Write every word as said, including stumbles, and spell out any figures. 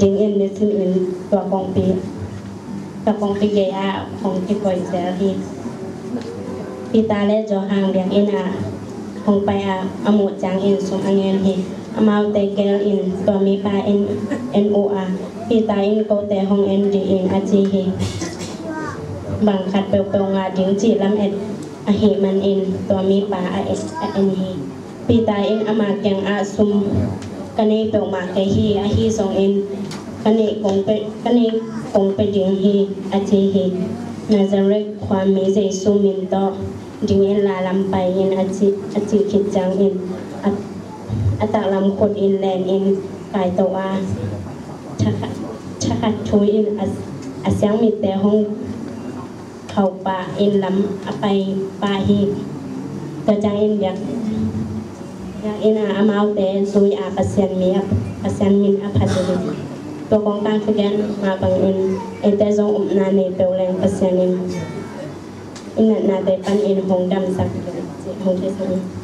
dingin nisim in tua kongpi, tua kongpi gei ah hong kikoih zel hi. Peter le Johan biakinn ah hong pai a, a muh ciangin sum a ngen hi. Amaute gel in tua mipa en, en uh a, Peter in kote hong en dih in a ci hi. Bang khat peuhpeuh ngah ding cih lamet ahih manin tua mipa a en, a en hi. Peter in ama kiangah sum ka nei peuhmah kei hi, ahi zongin ka neih kong pe, ka neih kong pe ding hi a ci hi. Nazareth khua mi Jesu min tawh dingin la lam pai in a ci, a ci khit ciangin a, a taklam khut in len in kaito a, thakhat, thakhat thu in a, a siangmitte hong khauh pah in lam a pai pah hi. Tua ciangin biak, biakinn ah amaute zui a Pasian mi a, Pasian min a phat uh hi. Tua kong tangthu gen mah bangin eite zong upna nei peuh leng Pasian in i natnate panin hong damsak, hong theisak hi.